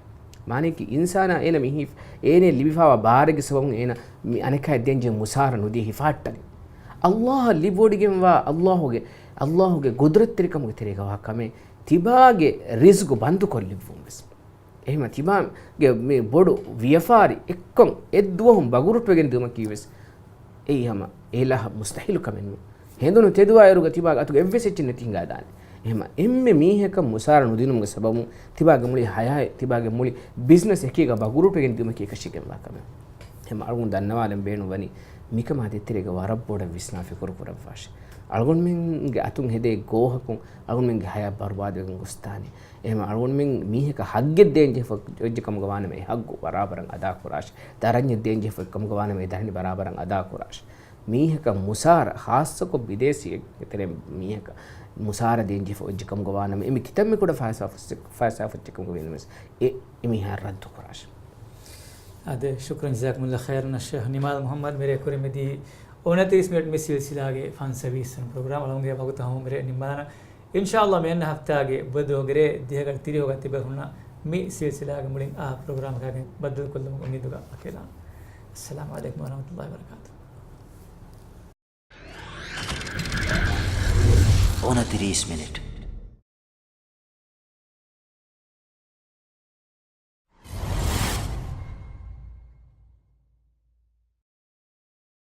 މާނައަކީ އިންސާނާ އޭނަ މި ހި-، އޭނަ ލިބިފާވާ ބާރެއްގެ ސަބަބުން އޭނަ މި އަނެކާއަށް ދޭންޖެހޭ މުސާރަ ނުދީ ހިފާއްޓަނީ. ﷲ އަށް ލިބިވޮޑިގެންވާ ﷲ ގެ، ﷲ ގެ ގުދުރަތްތެރިކަމުގެ ތެރޭގަ ވާ ކަމެއް ތިބާގެ ރިޒްގު ބަންދުކޮށްލިއްވުން ވެސް. އެހެމަ ތިބާގެ މި ބޮޑު ވިޔަފާރި އެއްކޮށް އެއްދުވަހުން ބަގުރުއްޓުވެގެން ދިޔުމަކީ ވެސް އެއީ ހަމަ އެއިލާހަށް މުސްތަޙީލު ކަމެއް ނޫން. ހެނދުނު ތެދުވާއިރުގަ ތިބާގެ އަތުގަ އެއްވެސް އެއްޗެއް ނެތި ހިނގާދާނެ. އެހެމަ އެންމެ މީހަކަށް މުސާރަ ނުދިނުމުގެ ސަބަބުން ތިބާގެ މުޅި ޙަޔާތް، ތިބާގެ މުޅި ބިޒްނަސް އެކީގަ ބަގުރުއްޓުވެގެން ދިޔުމަކީ އެކަށީގެންވާ ކަމެއް. އެހެމަ އަޅުގަނޑު ދަންނަވާލަން ބޭނުންވަނީ މިކަމާ ދޭތެރޭގަ ވަރަށް ބޮޑަށް ވިސްނާ ފިކުރު ކުރައްވާށި. އަޅުގަނޑުމެންގެ އަތުން ހެދޭ ގޯހަކުން އަޅުގަނޑުމެންގެ ޙަޔާތް ބަރުބާދުވެގެން ގޮސްދާނެ. އެހެމަ އަޅުގަނޑުމެން މީހަކަށް ހައްގެއް ދޭންޖެހިފަ އޮތްޖެ ކަމުގަ ވާނަމަ އެ ހައްގު ބަރާބަރަށް އަދާކުރާށި. ދަރަންޏެއް ދޭންޖެހިފަ ކަމުގަ ވާނަމަ އެ ދަރަނި ބަރާބަރަށް އަދާކުރާށި. މީހަކަށް މުސާރަ، ޚާއްޞަކޮށް ބިދޭސީ ތެރޭ މީހަކަށް މުސާރަ ދޭންޖެހިފަ އޮތްޖެ ކަމުގަ ވާނަމަ، އެ މި ކިތަންމެ ކުޑަ ފައިސާ ފައިސާ ފައްޗެއް ކަމުގަ ވީނަމަވެސް އެ އެ މީހާ ރައްދު ކުރާށި. އާދެ، ޝުކްރަން، ޖަޒާކުމުﷲ ޚައިރަން އައްޝައިޚް ނިމާލް މުޙައްމަދު މިރޭ ކުރިމަތީ އޮނަތިރީސް މިނެޓް މި ސިލްސިލާގެ ފަންސަވީސް ވަނަ ޕްރޮގްރާމް. އަޅުގަނޑުގެ ވަގުތު ހަމަ މިރޭ ނިންމާލާނަން. އިންޝާﷲ މިއަންނަ ހަފްތާގެ ބުދު ދުވަހުގެ ރޭ ދިހަ ގަޑި ތިރީހުގަ ތިބޭފުޅުންނާ މި ސިލްސިލާގެ މުޅިން އާ ޕްރޮގްރާމަކާގެން ބައްދަލުކޮށްލުމުގެ އުއްމީދުގަ ވަކިވެލާނަން. އައްސަލާމު ޢަލައިކުމް ވަރަޙްމަތުﷲ ވަބަރަކާތުހު. އޮނަތިރީސް މިނެޓް.